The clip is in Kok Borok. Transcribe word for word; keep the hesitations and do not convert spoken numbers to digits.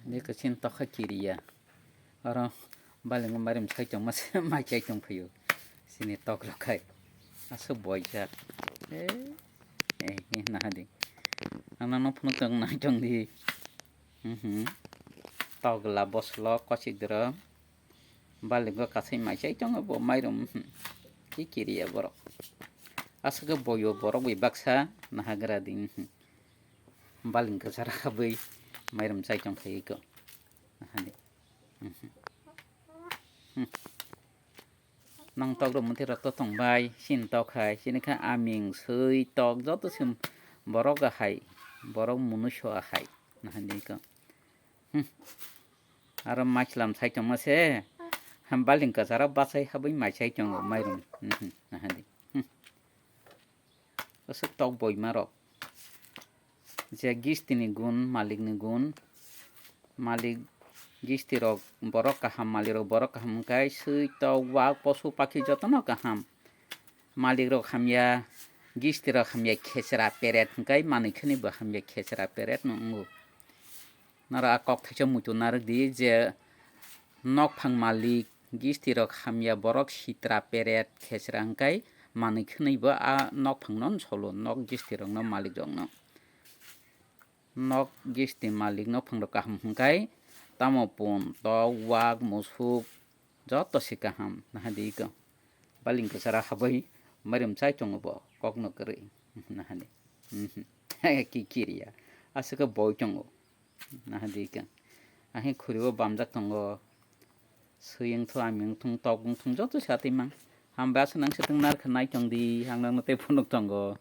Bwkha chini tokha kiriya. Oro balingo mairum sai tongma se mai chai tongphio. Chini tok rok khai. Aswk boijak. Eh, eh, eh, nahadi. Ang nang phunuk tong nai tong di. Mhm. Togla boslo kochik doro. Balingo kasai mai chai tongo bo mairum. Mhm. Ki kiriya borok. Aswk boyo borok bai baksa nahagra di. Mhm. Baling kwchara habwi mairum chai tongkha iko. Ahani. Mhm. Hmm. Nang tok rok mwtwi rok to tongbai, chini tok hai, chini kha aming, swi, tok joto se borok ahai, borok munuiso ahai. Ahani iko. Hmm. Aro maichwlam sai tongma se, baling kwchara bachai habwi mai chai tongo mairum. Mhm. Ahani. Hmm. Aswk tok boima rok. Je gistini gun, malikni gun, malik gisti rok borok kaham, malik rok borok kaham hwnkhe swi tok wak posu pakhi jotono kaham. Malik rok hamya, gisti rok hamya khechra peret hwnkhe manwi khani bo hamya khechra peret no wngo. Naro a kok thaisa muitu narwk di je nokphang malik gisti rok hamya borok sitra peret khechra hwnkhe manwi khwnwi bo a nokphang no solo nok gisti rok no malik rok no. Nok gisti malik nokphang rok kaham hwnkhe tamo pun tok wak musuk joto se kaham nahadi iko. Baling kwchara habwi mairum chai tongo bo kok no kwrwi nahadi. Mhm. Ki kiriya aswk boi tongo. Nahadi khe. Ahing khuribo bamjak tongo. Swi wngthung, aming wngthung, tok wngthung, joto se atwi mang. Hambai aswk nang se tong narwkha nai tong di, ang nang no tei phunuk tongo.